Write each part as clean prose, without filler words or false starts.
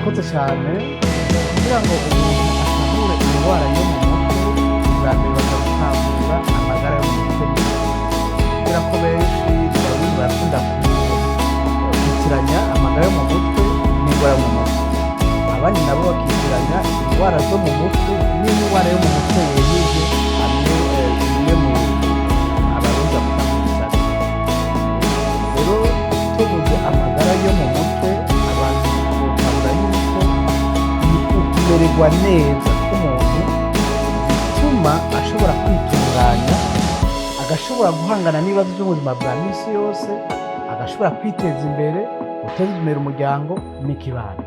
Murakoze cyane. Kugira ngo umuntu atahure indwara yo mu mutwe, bwa mbere bakagutahura amagara yo mu mutwe ni iki. Kubera ko benshi Abarundi barakunda kwitiranya amagara yo mu mutwe n'indwara yo mu mutwe, abandi nabo bakitiranya indwara zo mu mutwe n'indwara yo mu mutwe yejeje hamwe, bimwe mu Abarundi bakunda kubisana. Rero tuvuze amagara yo mu mutwe, abantu botahura yuko ni ukumererwa neza k'umuntu bituma ashobora kwitunganya, agashobora guhangana n'ibibazo by'ubuzima bwa misi yose, agashobora kwiteza imbere, guteza imbere umuryango n'ikibano.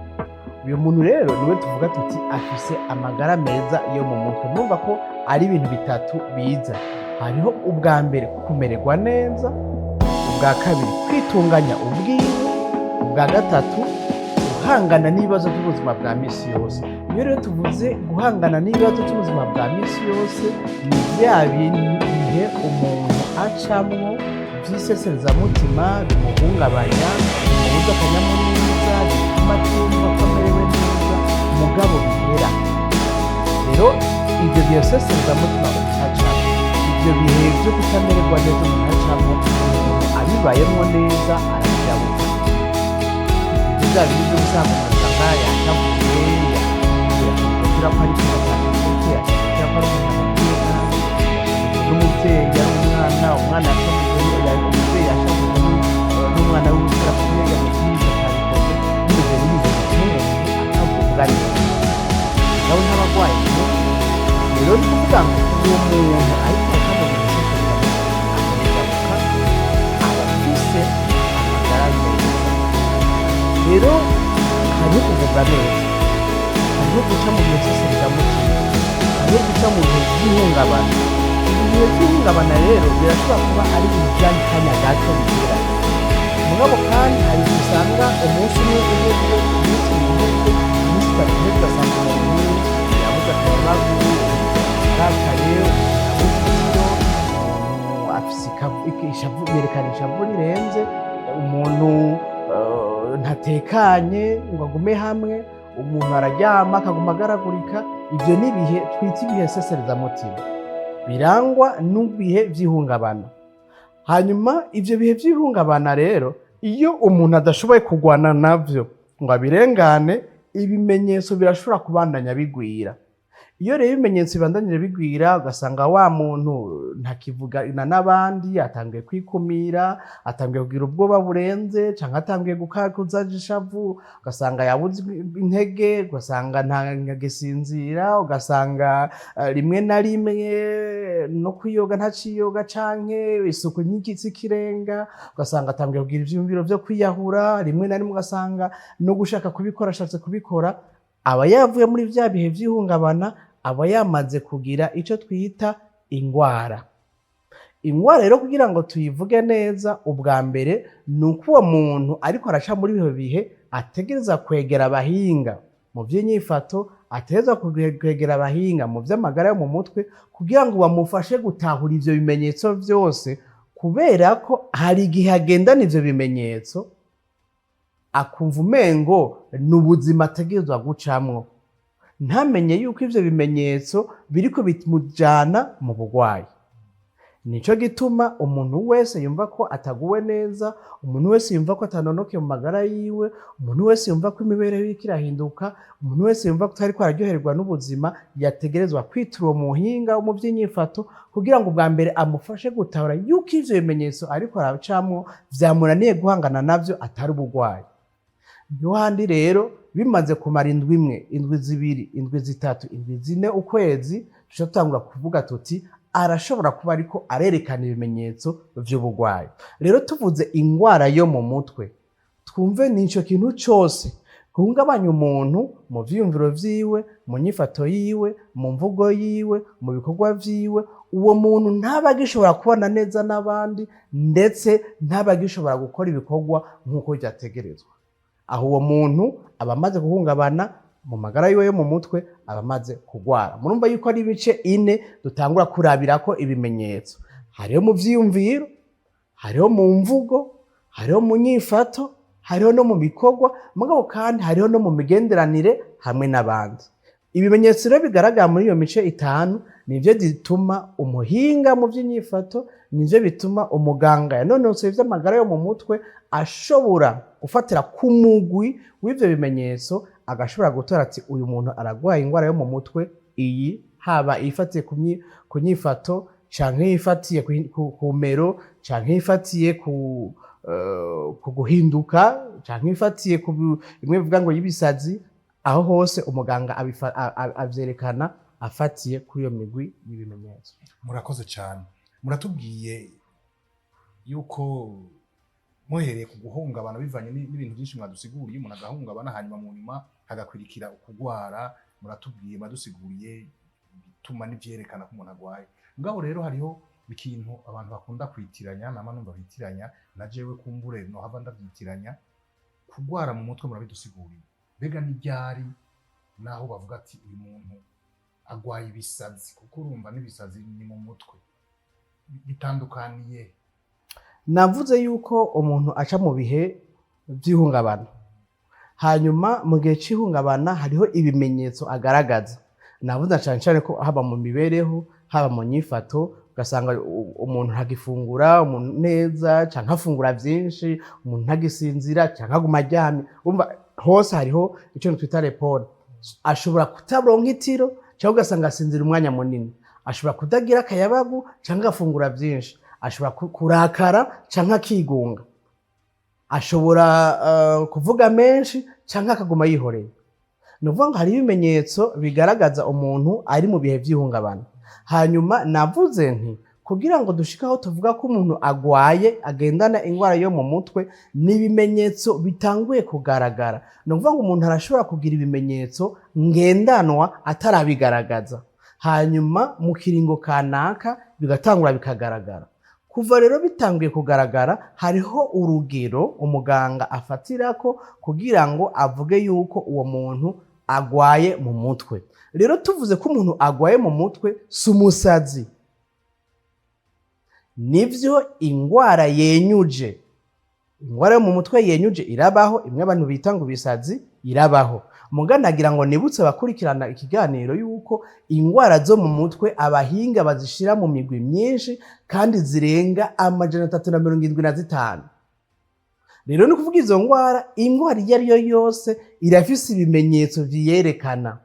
Uyu muntu rero niwe tuvuga tuti afise amagara meza yo mu mutwe. Murumva ko ari ibintu bitatu biza. Hariho ubwa mbere kumererwa neza, ubwa kabiri kwitunganya ubwiwe, ubwa gatatu guhangana n'ibibazo by'ubuzima bwa misi yose. Iyo rero tuvuze guhangana n'ibibazo by'ubuzima bwa misi yose, ni bya bihe umuntu acamwo by'iseserezamutima bimuhungabanya, bimubuza akanyamuneza, bituma atumva ko amerewe neza, mugabo bihera. Rero ibyo bihe seserezamutima umuntu acamwo, ibyo bihe byo kutamererwa neza umuntu acamwo, umuntu abibayemwo neza arabyabuka. Ibyo bya bindi byo gusanga umuntu usanga yashavuye, yakubwira ko ari ikintu atandukanye, yakubwira ko ari umuntu amubwiye nabi, n'umubyeyi ari umwana, umwana yashavujwe, umubyeyi yashavujwe n'umwana wiwe kubera ko yamubwiye atabikoze. Bimeze n'ibihe bituma umuntu atavuga neza, mugabo ntabagwaye mu mutwe. Rero ni kuvuga ngo uwo muntu ariko araca mu bintu akabigaruka, aba afise amagara meza. Rero hariho kugubwa neza, hariho guca mu bihe seserezamutima, hariho guca mu bihe by'ihungabana. Ibihe by'ihungabana rero birashobora kuba ari ibintu by'akanya gato bigera, mugabo kandi hari igihe usanga umunsi umwe uheze, iminsi ibiri iheze, iminsi 3 iheze, ugasanga umuntu yabuze akayabagu, arakaye, yabuze ibiro, umuntu afise ishavu, yerekana ishavu rirenze, umuntu ntatekanye ngo agume hamwe, umuntu araryama akaguma agaragurika. Ibyo ni ibihe twita ibihe seserezamutima birangwa n'ibihe by'ihungabana. Hanyuma ibyo bihe by'ihungabana rero, iyo umuntu adashoboye kurwana navyo ngo abirengane, ibimenyetso birashobora kubandanya bigwira. Iyo rero ibimenyetso bibandanyije bigwira, ugasanga wa muntu ntakivugana n'abandi, atangiye kwikumira, atangiye kugira ubwoba burenze, canke atangiye gukakuza ishavu, ugasanga yabuze intege, ugasanga ntagisinzira, ugasanga rimwe na rimwe no kwiyoga ntaciyoga, canke isuku nyinshi ikirenga, ugasanga atangiye kugira ivyiyumviro vyo kwiyahura, rimwe na rimwe ugasanga no gushaka kubikora ashatse kubikora, aba yavuye muri vya bihe vy'ihungabana, aba yamaze kugira ico twita ingwara. Ingwara rero, kugira ngo tuyivuge neza, ubwa mbere ni uko uwo muntu ariko araca muri ibyo bihe ategereza kwegera abahinga mu by'inyifato, ategereza kwegera abahinga mu by'amagara yo mu mutwe, kugira ngo bamufashe gutahura ivyo bimenyetso vyose, kubera ko hari igihe agendana ivyo bimenyetso akumva umengo ni ubuzima ategerezwa gucamwo, ntamenye yuko ivyo bimenyetso biriko bimujana mu bugwayi. Nico gituma umuntu wese yumva ko ataguwe neza, umuntu wese yumva ko atanonoke mu magara yiwe, umuntu wese yumva ko imibereho iriko irahinduka, umuntu wese yumva ko atariko araryoherwa n'ubuzima, yategerezwa kwitura uwo muhinga wo mu vy'inyifato, kugira ngo ubwa mbere amufashe gutahura yuko ivyo bimenyetso ariko aracamwo vyamunaniye guhangana navyo atari ubugwayi. Handi rero bimaze kumara indwi imwe, indwi 2, indwi 3, indwi 4, ukwezi, duca dutangura kuvuga tuti arashobora kuba ariko arerekana ibimenyetso vy'ubugwayi. Rero tuvuze ingwara yo mu mutwe, twumve nico kintu cose guhungabanya umuntu mu vyiyumviro vyiwe, mu nyifato yiwe, mu mvugo yiwe, mu bikorwa vyiwe, uwo muntu ntaba agishobora kubana neza n'abandi, ndetse ntaba agishobora gukora ibikorwa nk'uko vyategerezwa. Aho uwo muntu aba amaze guhungabana mu magara yiwe yo mu mutwe, aba amaze kugwara. Murumva yuko ari ibice ine dutangura kurabirako ibimenyetso: hariho mu vyiyumviro, hariho mu mvugo, hariho mu nyifato. Hariho no mu bikorwa, mugabo kandi hariho no mu migenderanire hamwe n'abandi. Ibimenyetso rero bigaragara muri iyo mice itanu nivyo bituma umuhinga mu vy'inyifato, nivyo bituma umuganga yanonosoye ivy'amagara yo mu mutwe ashobora gufatira ku mugwi w'ivyo bimenyetso, agashobora gutora ati: "Uyu muntu aragwaye ingwara yo mu mutwe iyi, haba ifatiye ku nyifato, canke ifatiye ku mero, canke ifatiye ku guhinduka, canke ifatiye ku bimwe bivuga ngo y'ibisazi." Aho hose umuganga avyerekana afatiye kuri iyo migwi y'ibimenyetso. Murakoze cyane. Muratubwiye yuko muhereye ku guhungabana, bivanye n'ibintu byinshi mwadusiguriye, umuntu agahungabana, hanyuma mu nyuma hagakurikira ukugwara. Muratubwiye, muradusiguriye ibituma n'ivyerekana ko umuntu agwaye. Mugabo rero hariho ikintu abantu bakunda kwitiranya, nama numva bitiranya, na jewe kumbure nohava ndavyitiranya. Kugwara mu mutwe murabidusiguriye. Mbega ni ryari naho bavuga ati: "Uyu muntu agwaye ibisazi"? Kuko urumva n'ibisazi ni mu mutwe. Bitandukaniye? Navuze yuko umuntu aca mu bihe by'ihungabana, hanyuma mu gihe c'ihungabana hariho ibimenyetso agaragaza. Navuze cane cane ko haba mu mibereho, haba mu nyifato, ugasanga umuntu ntagifungura umuntu neza, canke afungura vyinshi, umuntu ntagisinzira, canke aguma aryamye. Urumva hose hariho ico twita report. Ashobora kutaronka itiro, cyangwa ugasanga asinzira umwanya munini, ashobora kutagira akayabagu, cyangwa agafungura byinshi, ashobora kurakara cyangwa akigunga, ashobora kuvuga menshi cyangwa akaguma yihoreye. Ni ukuvuga ngo hari ibimenyetso bigaragaza umuntu ari mu bihe by'ihungabana. Hanyuma navuze nti kugira ngo dushike aho tuvuga ko umuntu agwaye, agendana indwara yo mu mutwe, ni ibimenyetso bitanguye kugaragara. Ni ukuvuga ngo umuntu arashobora kugira ibimenyetso ngendanwa atarabigaragaza, hanyuma mu kiringo kanaka bigatangura bikagaragara. Kuva rero bitanguye kugaragara, hariho urugero umuganga afatirako kugira ngo avuge yuko uwo muntu agwaye mu mutwe. Rero tuvuze ko umuntu agwaye mu mutwe, si umusazi. Nivyo, ingwara yenyuje, ingwara yo mu mutwe yenyuje irabaho, imwe abantu bita ngo ibisazi irabaho. Muga nagira ngo nibutse abakurikirana ikiganiro yuko ingwara zo mu mutwe abahinga bazishira mu migwi myinshi kandi zirenga 375. Rero ni ukuvuga izo ngwara, ingwara iyo ari yo yose irafise ibimenyetso vyiyerekana.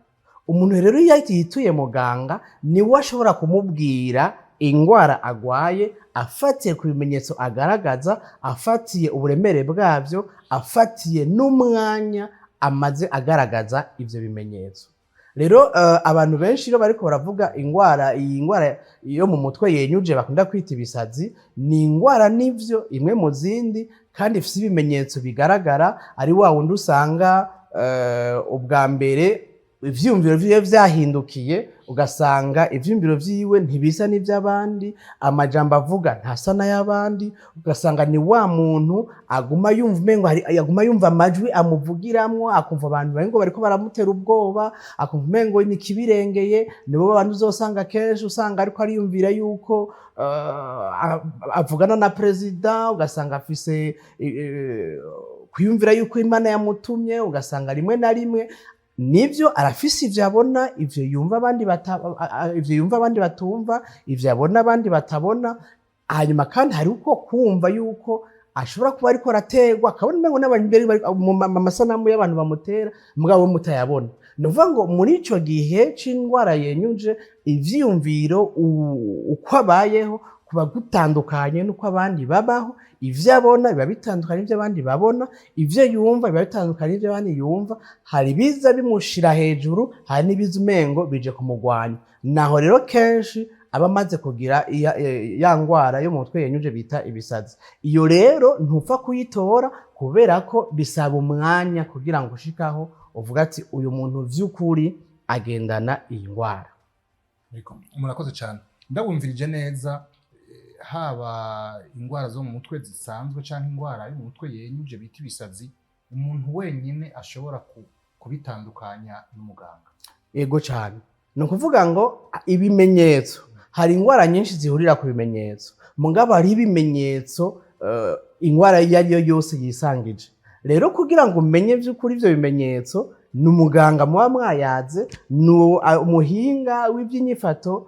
Umuntu rero iyo yituye muganga, niwe ashobora kumubwira ingwara agwaye afatiye ku bimenyetso agaragaza, afatiye uburemere bwabyo, afatiye n'umwanya amaze agaragaza ivyo bimenyetso. Rero abantu benshi iyo bariko baravuga ingwara, iyi ngwara yo mu mutwe yenyuje bakunda kwita ibisazi, ni ingwara nivyo, imwe mu zindi, kandi ifise ibimenyetso bigaragara. Ari wa wundi usanga ubwa mbere ivyiyumviro vyiwe vyahindukiye, ugasanga ivyiyumviro vyiwe ntibisa n'ivy'abandi, amajambo avuga ntasa n'ay'abandi, ugasanga ni wa muntu aguma yumva umengo aguma yumva amajwi amuvugiramwo, akumva abantu barengo bariko baramutera ubwoba, akumva umengo ni ikibirengeye. Nibo bantu uzosanga kenshi usanga ariko ariyumvira yuko avugana na perezida, ugasanga afise kwiyumvira yuko Imana yamutumye, ugasanga rimwe na rimwe nivyo arafise ivyo abona, ivyo yumva abandi ivyo yumva abandi batumva, ivyo abona abandi batabona. Hanyuma kandi hari uko kumva yuko ashobora kuba ariko araterwa, akabona umengo n'abantu imbere bari mu masanamu y'abantu bamutera, mugabo we mutayabona. Ni ukuvuga ngo muri ico gihe c'indwara yenyuje, ivyiyumviro, uko abayeho kuba gutandukanye n'uko abandi babaho, ivyo abona biba bitandukanye n'ivyo abandi babona, ivyo yumva biba bitandukanye n'ivyo abandi yumva. Hari ibiza bimushira hejuru, hari n'ibiza umengo bije kumugwanya. Naho rero kenshi aba amaze kugira ya ngwara yo mu mutwe yenyuje bita ibisazi. Iyo rero ntupfa kuyitora, kubera ko bisaba umwanya kugira ngo ushikaho uvuga ati: "Uyu muntu vy'ukuri agendana iyi ngwara." Yego, murakoze cyane. Ndabumvirije neza, haba indwara zo mu mutwe zisanzwe canke indwara yo mu mutwe yenyuje bita ibisazi, umuntu wenyine ashobora kubitandukanya n'umuganga. Yego cyane. Ni ukuvuga ngo ibimenyetso, hari indwara nyinshi zihurira ku bimenyetso, mugabo hariho ibimenyetso indwara iyo ari yo yose yisangije. Rero kugira ngo umenye by'ukuri ivyo bimenyetso, ni umuganga muba mwayaze, ni umuhinga w'iby'inyifato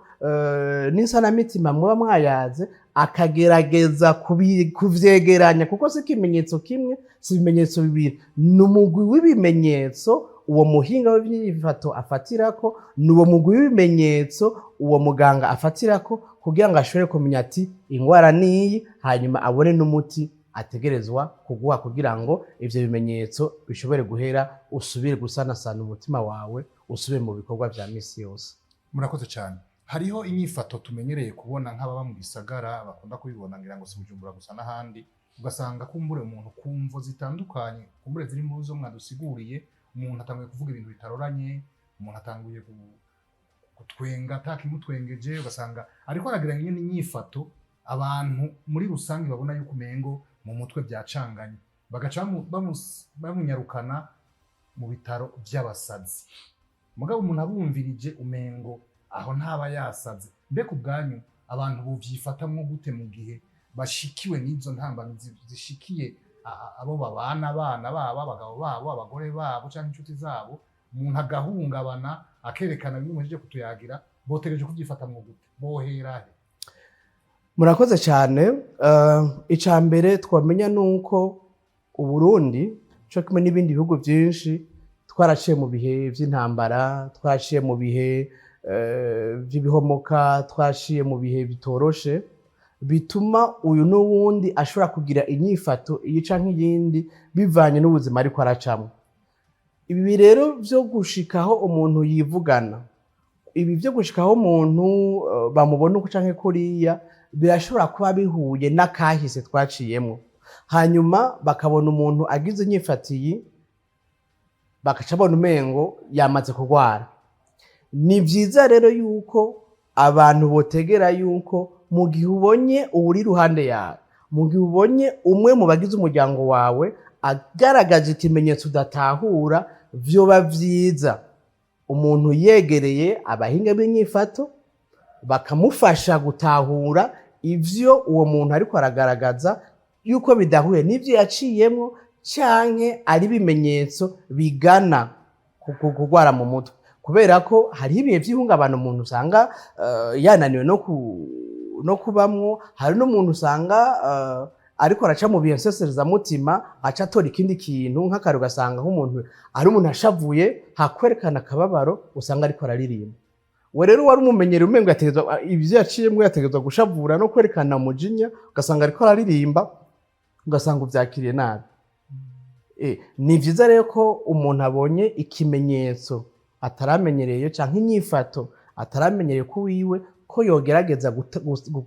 n'insanamitima muba mwayaze, akagerageza kuvyegeranya, kuko si ikimenyetso kimwe, si ibimenyetso bibiri, ni umugwi w'ibimenyetso uwo muhinga w'ibyifato afatirako, ni uwo mugwi w'ibimenyetso uwo muganga afatirako kugira ngo ashobore kumenya ati ingwara niyi, hanyuma abone n'umuti ategerezwa kuguha kugira ngo ivyo bimenyetso bishobore guhera, usubire gusanasana umutima wawe, usubire mu bikorwa vya misi yose. Murakoze cyane. Hariho inyifato tumenyereye kubona nk'ababa mu gisagara bakunda kubibona, ngira ngo si Bujumbura gusa n'ahandi, ugasanga kumbure umuntu ku mvo zitandukanye, kumbure ziri mu zo mwadusiguriye, umuntu atanguye kuvuga ibintu bitaroranye, umuntu atanguye gutwenga atakimutwengeje, ugasanga ariko aragira nyine inyifato abantu muri rusange babona yuko umengo mu mutwe byacanganye, bagaca bamunyarukana mu bitaro by'abasazi. Mugabo umuntu abumvirije umengo aho ntaba yasaze. Mbega ubwanyu abantu bovyifatamwo gute mu gihe bashikiwe n'izo ntambamyi zishikiye abo babana, abana babo, abagabo babo, abagore babo canke inshuti zabo, umuntu agahungabana akerekana bimwe muhejeje kutuyagira, botegereje kuvyifatamwo gute, bohera he? Murakoze cyane. Icya mbere twamenya ni uko Uburundi cyo kimwe n'ibindi bihugu byinshi twaraciye mu bihe by'intambara, twaraciye mu bihe by'ibihomoka, twaraciye mu bihe bitoroshe bituma uyu n'uwundi ashobora kugira inyifato iyi canke iyindi bivanye n'ubuzima ariko aracamwo. Ibi rero byo gushikaho umuntu yivugana, ibi byo gushikaho umuntu bamubona uko canke kuriya, birashobora kuba bihuye n'akahise twaciyemo, hanyuma bakabona umuntu agize inyifatiyi bakaca babona umengo yamaze kurwara. Ni byiza rero yuko abantu botegera yuko mu gihe ubonye uwuri iruhande yawe, mu gihe ubonye umwe mu bagize umuryango wawe agaragaje ikimenyetso udatahura, vyoba vyiza umuntu yegereye abahinga b'inyifato bakamufasha gutahura ivyo uwo muntu ariko aragaragaza, yuko bidahuye n'ivyo yaciyemwo canke ari ibimenyetso bigana kurwara mu mutwe. Kubera ko hariho ibihe vy'ihungabana umuntu usanga yananiwe no kubamwo, hari n'umuntu usanga ariko araca mu bihe nseserezamutima aca atora ikindi kintu nk'akare, ugasanga nk'umuntu ari umuntu ashavuye, hakwerekana akababaro usanga ariko araririmba. We rero wari umumenyereye umengo yategerezwa ivyo yaciyemwo, yategerezwa gushavura no kwerekana umujinya, ugasanga ariko araririmba, ugasanga uvyakiriye nabi. Ni vyiza rero ko umuntu abonye ikimenyetso ataramenyereye canke inyifato ataramenyereye ko wiwe, ko yogerageza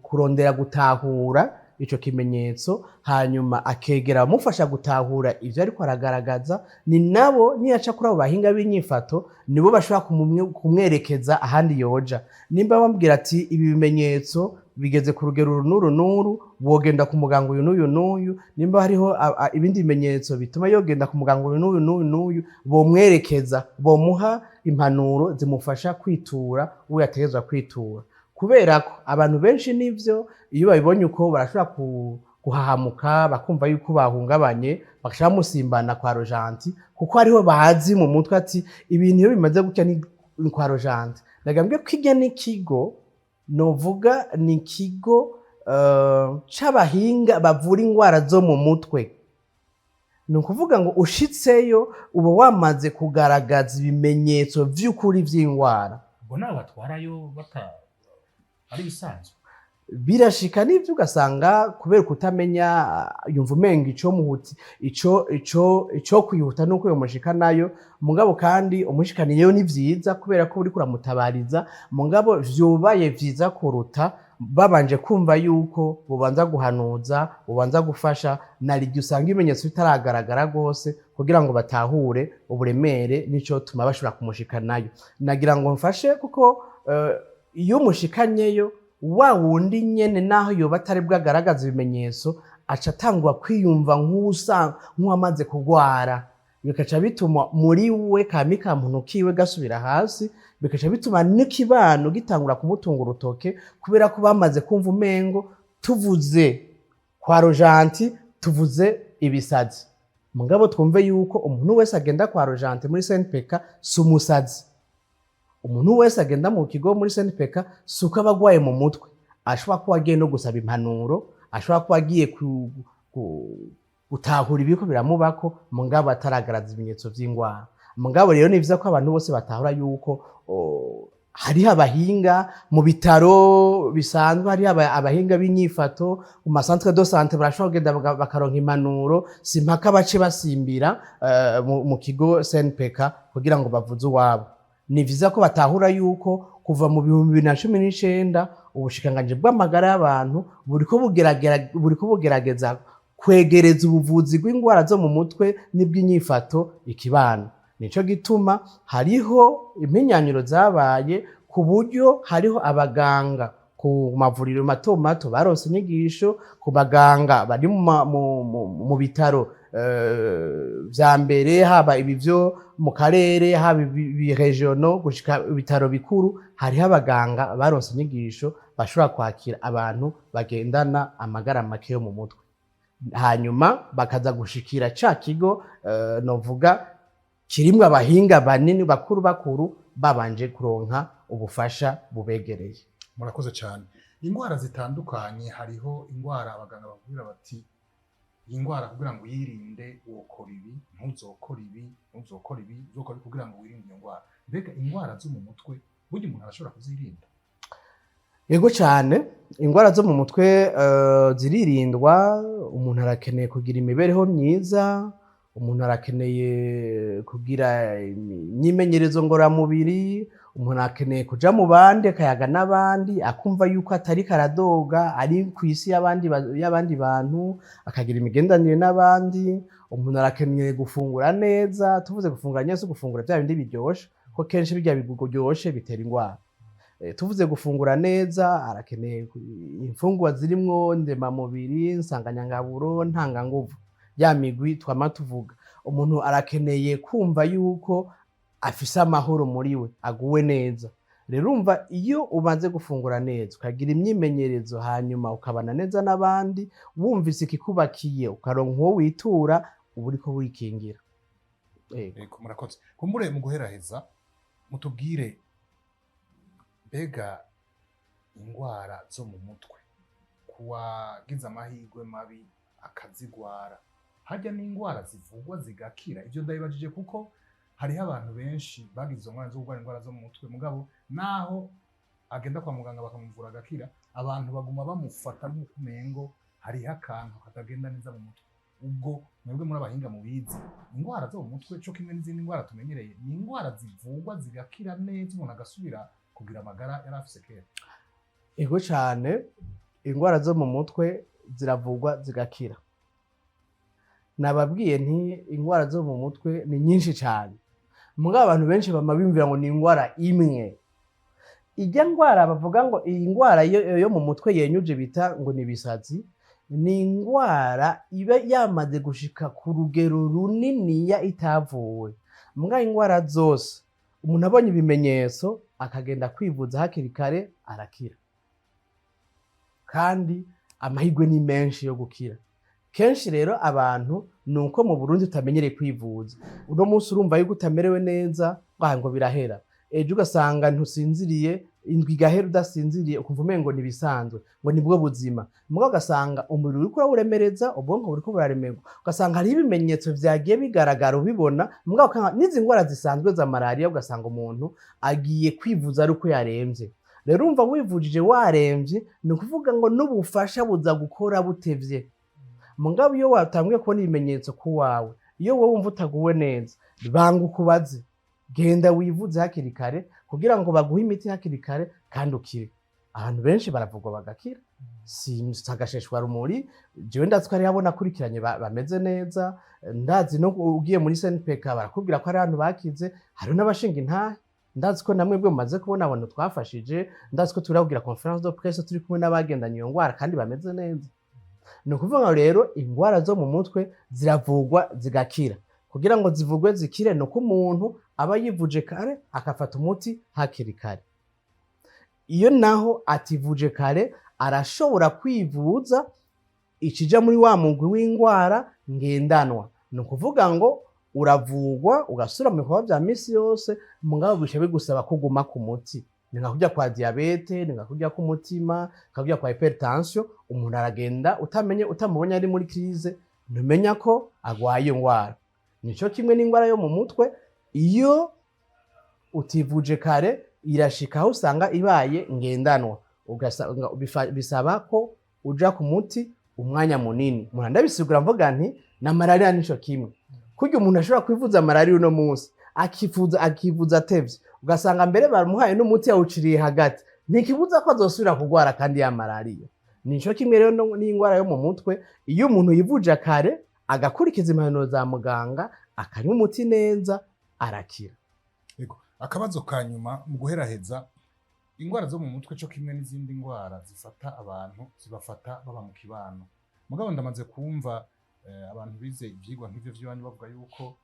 kurondera gutahura ico kimenyetso, hanyuma akegera abamufasha gutahura ivyo ariko aragaragaza. Ni nabo niyaca kuri abo bahinga b'inyifato, nibo bashobora kumwerekeza ahandi yoja. Nimba bamubwira ati ibi bimenyetso bigeze ku rugero uru n'uru n'uru, wogenda ku muganga uyu n'uyu n'uyu, nimba hariho ibindi bimenyetso bituma yogenda ku muganga uyu n'uyu n'uyu n'uyu, bomwerekeza, bomuha impanuro zimufasha kwitura uwo yategerezwa kwitura. Kubera ko abantu benshi nivyo iyo babibonye uko barashobora guhahamuka, bakumva yuko bahungabanye, bagaca bamusimbana kwa Rojanti, kuko hariho bazi mu mutwe ati ibintu iyo bimaze gutya ni kwa Rojanti. Nagambye ko irya n'ikigo novuga ni ikigo c'abahinga bavura ingwara zo mu mutwe. Ni ukuvuga ngo ushitseyo uba wamaze kugaragaza ibimenyetso vy'ukuri vy'ingwara. Ubwo nawe batwarayo bata ari bisanzwe? Birashika n'ivyo ugasanga kubera kutamenya, yumva umenga ico muhuti ico kwihuta nuko yomushika nayo. Mugabo kandi umushikaniyeyo ni vyiza kubera ko uriko uramutabariza, mugabo vyobaye vyiza kuruta babanje kumva yuko bubanza guhanuza, bubanza gufasha, nariryo usanga ibimenyetso bitaragaragara rwose kugira ngo batahure uburemere n'ico tuma bashobora kumushikanayo. Nagira ngo mfashe kuko iyo umushikanyeyo wa wundi nyene, naho yoba atari bwagaragaza ibimenyetso, aca atangwa kwiyumva nk'uwamaze kurwara, bikaca bituma muri we kami ka muntu kiwe gasubira hasi, bikaca bituma n'ikibano gitangura kumutunga urutoke, kubera ko bamaze kumva umengo tuvuze kwa Rojanti tuvuze ibisazi. Mugabo twumve yuko umuntu wese agenda kwa Rojante muri SNPK si umusazi. Umuntu wese agenda mu kigo muri SNPK si uko aba agwaye mu mutwe. Ashobora kuba agiye no gusaba impanuro, ashobora kuba agiye gutahura ibiriko biramubako, mugabo ataragaragaza ibimenyetso vy'ingwara. Mugabo rero ni vyiza ko abantu bose batahura yuko hariho abahinga mu bitaro bisanzwe, hariho abahinga b'inyifato mu ma centre de santé, barashobora kugenda bakaronka impanuro. Si mpaka bace basimbira mu kigo SNPK kugira ngo bavuze uwabo. Ni vyiza ko batahura yuko kuva mu 2019 ubushikiranganji bw'amagara y'abantu buriko bugerageza kwegereza ubuvuzi bw'indwara zo mu mutwe n'ubw'inyifato ikibano. Nico gituma hariho impinyanyuro zabaye, ku buryo hariho abaganga ku mavuriro mato mato baronse inyigisho, ku baganga bari mu bitaro vya mbere, haba ibi vyo mu karere, haba ibi régionaux, gushika ibitaro bikuru, hariho abaganga baronse inyigisho bashobora kwakira abantu bagendana amagara make yo mu mutwe, hanyuma bakaza gushikira ca kigo novuga kirimwo abahinga banini bakuru bakuru, babanje kuronka ubufasha bubegereye. Murakoze cyane. Indwara zitandukanye, hariho indwara abaganga bakubwira bati: "Iyi ndwara kugira ngo uyirinde wokora ibi, ntuzokora ibi, ntuzokora ibi, uzokora ibi kugira ngo wirinde iyo ndwara." Mbega indwara zo mu mutwe burya umuntu arashobora kuzirinda? Yego cyane, indwara zo mu mutwe ziririndwa. Umuntu arakeneye kugira imibereho myiza, umuntu arakeneye kugira imyimenyerezo ngororamubiri, umuntu arakeneye kuja mu bandi, akayaga n'abandi, akumva yuko atari karadoga, ari ku isi y'abandi bantu, akagira imigenderanire n'abandi. Umuntu arakeneye gufungura neza. Tuvuze gufungura neza, si gufungura bya bindi biryoshe, ko kenshi birya biryoshe bitera indwara. Tuvuze gufungura neza, arakeneye imfungurwa zirimwo ndemamubiri, nsanganyangaburo, ntanganguvu, ya migwi twama tuvuga. Umuntu arakeneye kumva yuko afise amahoro muri we, aguwe neza. Rero urumva, iyo umaze gufungura neza, ukagira imyimenyerezo, hanyuma ukabana neza n'abandi, wumvise ikikubakiye ukaronka uwo witura, uba uriko wikingira. Yego. Yego, murakoze. Kumbure mu guheraheza mutubwire, mbega indwara zo mu mutwe, kuwagize amahirwe mabi akazigwara, harya n'indwara zivugwa zigakira? Ivyo ndabibajije kuko hariho abantu benshi bagize izo ndwara zo kurwara indwara zo mu mutwe, mugabo naho agenda kwa muganga bakamuvura agakira, abantu baguma bamufata nk'uko umengo hariho akantu katagenda neza mu mutwe. Ubwo mwebwe muri abahinga mubizi, indwara zo mu mutwe co kimwe n'izindi ndwara tumenyereye, ni indwara zivugwa zigakira neza, umuntu agasubira kugira amagara yari afise kera? Ego cyane, indwara zo mu mutwe ziravugwa zigakira. Nababwiye nti indwara zo mu mutwe ni nyinshi cyane, mugabo abantu benshi bama biyumvira ngo ni indwara imwe. Ijya ndwara bavuga ngo iyi ndwara yo mu mutwe yenyuje bita ngo ni ibisazi, ni indwara iba yamaze gushika ku rugero runiniya itavuwe. Mugabo indwara zose, umuntu abonye ibimenyetso akagenda kwivuza hakiri kare, arakira, kandi amahirwe ni menshi yo gukira. Kenshi rero abantu ni uko mu Burundi tutamenyereye kwivuza. Uno munsi urumva yuko utamerewe neza, ngo birahera. Ejo ugasanga ntusinziriye, indwi igahera udasinziriye, ukumva umengo ntibisanzwe, ngo nibwo buzima. Mugabo ugasanga umubiri uriko urawuremereza, ubwonko buriko buraremerwa, ugasanga hariho ibimenyetso vyagiye bigaragara ubibona. Mugabo n'izi ndwara zisanzwe za malariya, ugasanga umuntu agiye kwivuza ari uko yaremvye. Rero urumva, wivujije waremvye, ni ukuvuga ngo n'ubufasha buza gukora butevye. Mugabo iyo watanguye kubona ibimenyetso ku wawe, iyo wowe wumva utaguwe neza, banga ukubaze, genda wivuze hakiri kare kugira ngo baguhe imiti hakiri kare kandi ukire. Abantu benshi baravugwa bagakira, si agasheshwa rumuri. Jewe ndazi ko hariho abo nakurikiranye bameze neza. Ndazi no ugiye muri SNPK barakubwira ko hari abantu bakize, hariho n'abashinga intahe. Ndazi ko namwe bwe mumaze kubona abantu twafashije. Ndazi ko turakugira conférence de presse turi kumwe n'abagendanye iyo ngwara kandi bameze neza. Ni ukuvuga ngo rero ingwara zo mu mutwe ziravugwa zigakira. Kugira ngo zivugwe zikire, ni uko umuntu aba yivuje kare, akafata umuti hakiri kare. Iyo naho ativuje kare, arashobora kwivuza ikija muri wa mugwi w'ingwara ngendanwa. Ni ukuvuga ngo uravugwa, ugasubira mu bikorwa vya misi yose, mugabo bica bigusaba kuguma ku muti. Ni nka kurya kwa diabète, ni nka kurya k'umutima, nka kurya kwa hypertension. Umuntu aragenda utamenye, utamubonye ari muri crise, ntumenya ko agwaye iyo ngwara. Nico kimwe n'ingwara yo mu mutwe, iyo utivuje kare irashika aho usanga ibaye ngendanwa, ugasanga bisaba ko uja ku muti umwanya munini. Umuntu ndabisigura mvuga nti na malaria nico kimwe. Kurya umuntu ashobora kwivuza malaria uno munsi, akifuza akivuza atevye, ugasanga mbere bamuhaye n'umuti yawuciriye hagati, ntikibuza ko azosubira kugwara kandi ya malaria. Nico kimwe rero n'ingwara yo mu mutwe. Iyo umuntu yivuje kare, agakurikiza impanuro za muganga, akanywa umuti neza, arakira. Yego. Akabazo ka nyuma mu guheraheza: ingwara zo mu mutwe co kimwe n'izindi ngwara zifata abantu, zibafata baba mu kibano. Mugabo ndamaze kumva abantu bize ivyigwa nk'ivyo vy'iwanyu bavuga yuko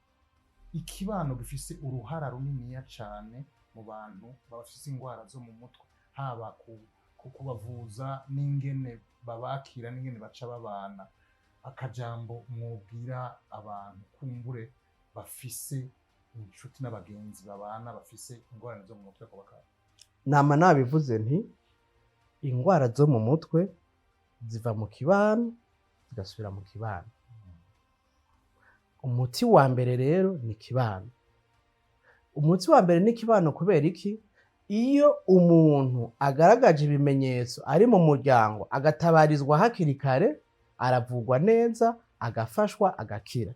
ikibano gifise uruhara runiniya cane mu bantu bafise ingwara zo mu mutwe, haba ku kubavuza n'ingene babakira n'ingene baca babana. Akajambo mwobwira abantu kumbure bafise inshuti n'abagenzi babana bafise ingorane zo mu mutwe ko bakaba? Nama nabivuze nti ingwara zo mu mutwe ziva mu kibano zigasubira mu kibano. Umuti wa mbere rero ni kibano. Umuti wa mbere ni kibano. Kubera iki? Iyo umuntu agaragaje ibimenyetso ari mu muryango, agatabarizwa hakiri kare, aravugwa neza, agafashwa, agakira.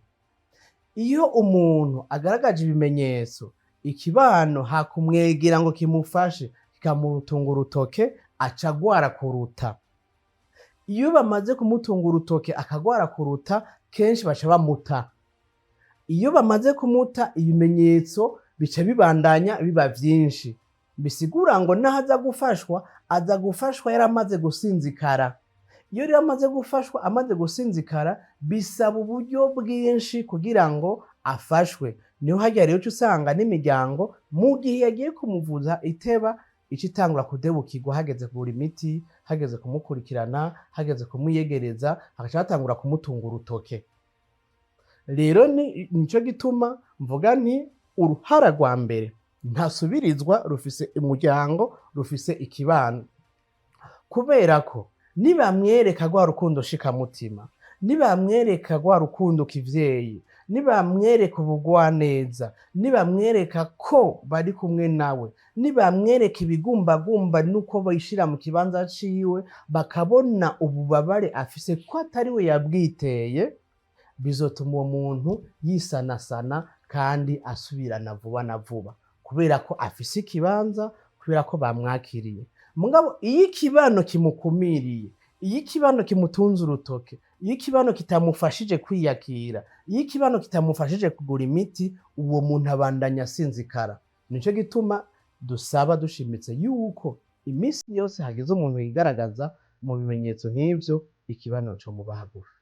Iyo umuntu agaragaje ibimenyetso, ikibano hakumwegera ngo kimufashe, kikamutunga urutoke, aca agwara kuruta. Iyo bamaze kumutunga urutoke akagwara kuruta, kenshi baca bamuta. Iyo bamaze kumuta, ibimenyetso bica bibandanya biba vyinshi. Bisigura ngo naho aza gufashwa, aza gufashwa yaramaze gusinzikara. Iyo rero amaze gufashwa amaze gusinzikara, bisaba uburyo bwinshi kugira ngo afashwe. Niho harya rero uca usanga n'imiryango, mu gihe yagiye kumuvuza iteba, ica itangura kudebukirwa. Hageze kugura imiti, hageze kumukurikirana, hageze kumwiyegereza, hagaca hatangura kumutunga urutoke. Rero ni nico gituma mvuga nti uruhara rwa mbere ntasubirizwa rufise umuryango, rufise ikibano, kubera ko nibamwereka rwa rukundo shikamutima, nibamwereka rwa rukundo kivyeyi, nibamwereka ubugwaneza, nibamwereka ko bari kumwe nawe, nibamwereka ibigumbagumba nuko bishira mu kibanza ciwe, bakabona ububabare afise ko atari we yabwiteye, bizotuma uwo muntu yisanasana kandi asubirana vuba na vuba, kubera ko afise ikibanza, kubera ko bamwakiriye. Mugabo iyo ikibano kimukumiriye, iyo ikibano kimutunze urutoke, iyo ikibano kitamufashije kwiyakira, iyo ikibano kitamufashije kugura imiti, uwo muntu abandanya asinzikara. Nico gituma dusaba dushimitse yuko iminsi yose hagize umuntu yigaragaza mu bimenyetso nk'ivyo, ikibano co muba hagufi.